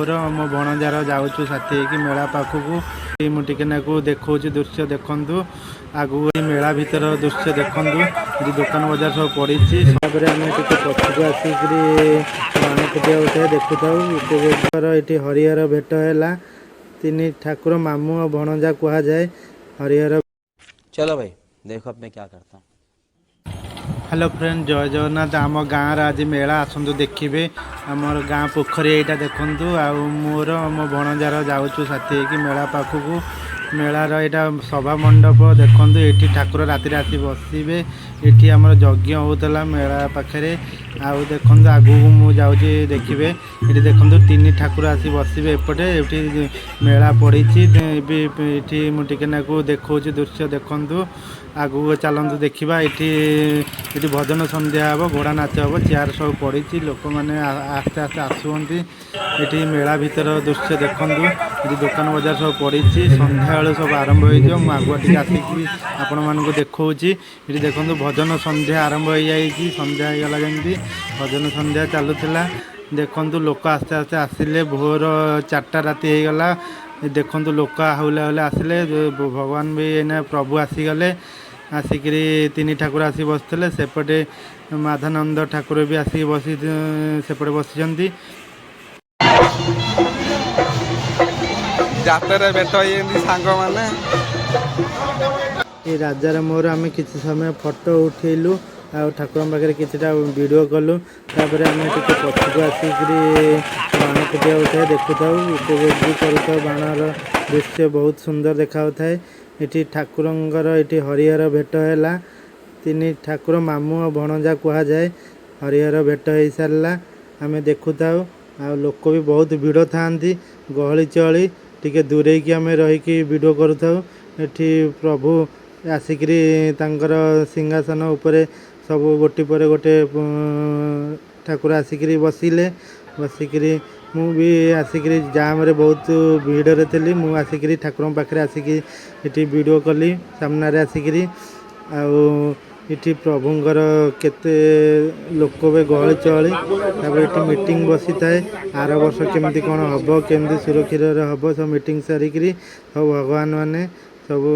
ମୋର ମୋ ଭଣଜାର ଯାଉଛୁ ସାଥୀ ହେଇକି ମେଳା ପାଖକୁ। ମୁଁ ଟିକେ ନାକୁ ଦେଖଉଛି ଦୃଶ୍ୟ, ଦେଖନ୍ତୁ। ଆଗକୁ ଏଇ ମେଳା ଭିତର ଦୃଶ୍ୟ ଦେଖନ୍ତୁ। ଏଠି ଦୋକାନ ବଜାର ସବୁ ପଡ଼ିଛି। ତାପରେ ଆମେ ଟିକେ ପଛକୁ ଆସିକିରି ବାଣ ଫୁଟିବା ଉଠାଇ ଦେଖୁଥାଉ, ଉପଭୋଗ। ଏଠି ହରିହର ଭେଟ ହେଲା। ତିନି ଠାକୁର ମାମୁଁ ଆଉ ଭଣଜା କୁହାଯାଏ ହରିହର। चलो भाई, देखो अब मैं क्या करता हूँ। ହ୍ୟାଲୋ ଫ୍ରେଣ୍ଡ, ଜୟ ଜଗନ୍ନାଥ। ଆମ ଗାଁର ଆଜି ମେଳା, ଆସନ୍ତୁ ଦେଖିବେ। ଆମର ଗାଁ ପୋଖରୀ ଏଇଟା, ଦେଖନ୍ତୁ। ଆଉ ମୋର ମୋ ଭଣଜାର ଯାଉଛୁ ସାଥୀ ହେଇକି ମେଳା ପାଖକୁ। ମେଳାର ଏଇଟା ସଭା ମଣ୍ଡପ, ଦେଖନ୍ତୁ। ଏଇଠି ଠାକୁର ରାତିରେ ଆସି ବସିବେ। ଏଠି ଆମର ଯଜ୍ଞ ହେଉଥିଲା ମେଳା ପାଖରେ। ଆଉ ଦେଖନ୍ତୁ, ଆଗକୁ ମୁଁ ଯାଉଛି, ଦେଖିବେ। ଏଠି ଦେଖନ୍ତୁ, ତିନି ଠାକୁର ଆସି ବସିବେ ଏପଟେ। ଏଠି ମେଳା ପଡ଼ିଛି ବି। ଏଠି ମୁଁ ଟିକେ ନାକୁ ଦେଖାଉଛି ଦୃଶ୍ୟ, ଦେଖନ୍ତୁ। ଆଗକୁ ଚାଲନ୍ତୁ, ଦେଖିବା। ଏଠି ଭଜନ ସନ୍ଧ୍ୟା ହେବ, ଘୋଡ଼ା ନାଚ ହେବ। ଚେୟାର ସବୁ ପଡ଼ିଛି। ଲୋକମାନେ ଆସ୍ତେ ଆସ୍ତେ ଆସୁଛନ୍ତି। ଏଠି ମେଳା ଭିତର ଦୃଶ୍ୟ ଦେଖନ୍ତୁ। ଏଠି ଦୋକାନ ବଜାର ସବୁ ପଡ଼ିଛି। ସନ୍ଧ୍ୟାବେଳୁ ସବୁ ଆରମ୍ଭ ହେଇଯିବ। ମୁଁ ଆଗୁଆ ଟିକେ ଆସିକି ଆପଣମାନଙ୍କୁ ଦେଖାଉଛି। ଏଠି ଦେଖନ୍ତୁ, ଭଜନ ସନ୍ଧ୍ୟା ଆରମ୍ଭ ହେଇଯାଇଛି। ସନ୍ଧ୍ୟା ହେଇଗଲା ଯେମିତି ଭଜନ ସନ୍ଧ୍ୟା ଚାଲୁଥିଲା। ଦେଖନ୍ତୁ, ଲୋକ ଆସ୍ତେ ଆସ୍ତେ ଆସିଲେ। ଭୋର 4ଟା ରାତି ହେଇଗଲା। ଦେଖନ୍ତୁ, ଲୋକ ହାଉଲେ ହାଉଲେ ଆସିଲେ। ଭଗବାନ ବି ଏଇନା ପ୍ରଭୁ ଆସିଗଲେ। ଆସିକିରି ତିନି ଠାକୁର ଆସି ବସିଥିଲେ। ସେପଟେ ମାଧବାନନ୍ଦ ଠାକୁର ବି ଆସିକି ବସି ସେପଟେ ବସିଛନ୍ତି। ଯାତ୍ରାରେ ଭେଟ ହେଇଛନ୍ତି ସାଙ୍ଗମାନେ। ଏ ରାଜାର ମୋର ଆମେ କିଛି ସମୟ ଫଟୋ ଉଠେଇଲୁ ଆଉ ଠାକୁରଙ୍କ ପାଖରେ କିଛିଟା ଭିଡ଼ିଓ କଲୁ। ତାପରେ ଆମେ ଟିକେ ପଛକୁ ଆସିକିରି ବାଣ ଫୁଟିବା ଉଠାଇ ଦେଖୁଥାଉ, ଉପଭୋଗ ବି କରୁଥାଉ। ବାଣର ଦୃଶ୍ୟ ବହୁତ ସୁନ୍ଦର ଦେଖାଯାଉଥାଏ। ଏଠି ଠାକୁରଙ୍କର ଏଠି ହରିହର ଭେଟ ହେଲା। ତିନି ଠାକୁର ମାମୁଁ ଆଉ ଭଣଜା କୁହାଯାଏ। ହରିହର ଭେଟ ହେଇସାରିଲା, ଆମେ ଦେଖୁଥାଉ। ଆଉ ଲୋକ ବି ବହୁତ ଭିଡ଼ ଥାଆନ୍ତି, ଗହଳି ଚହଳି। ଟିକେ ଦୂରେଇକି ଆମେ ରହିକି ଭିଡ଼ିଓ କରୁଥାଉ। ଏଠି ପ୍ରଭୁ ଆସିକିରି ତାଙ୍କର ସିଂହାସନ ଉପରେ ସବୁ ଗୋଟି ପରେ ଗୋଟେ ଠାକୁର ଆସିକିରି ବସିଲେ। ବସିକିରି ମୁଁ ବି ଆସିକିରି ଜାମ୍ରେ ବହୁତ ଭିଡ଼ରେ ଥିଲି। ମୁଁ ଆସିକିରି ଠାକୁରଙ୍କ ପାଖରେ ଆସିକି ଏଠି ଭିଡ଼ିଓ କଲି ସାମ୍ନାରେ ଆସିକିରି। ଆଉ ଏଠି ପ୍ରଭୁଙ୍କର କେତେ ଲୋକ ବି, ଗହଳି ଚହଳି। ତାପରେ ଏଠି ମିଟିଂ ବସିଥାଏ, ଆର ବର୍ଷ କେମିତି କ'ଣ ହେବ, କେମିତି ସୁରକ୍ଷିତରେ ହେବ। ସବୁ ମିଟିଂ ସାରିକିରି ସବୁ ଭଗବାନ ମାନେ ସବୁ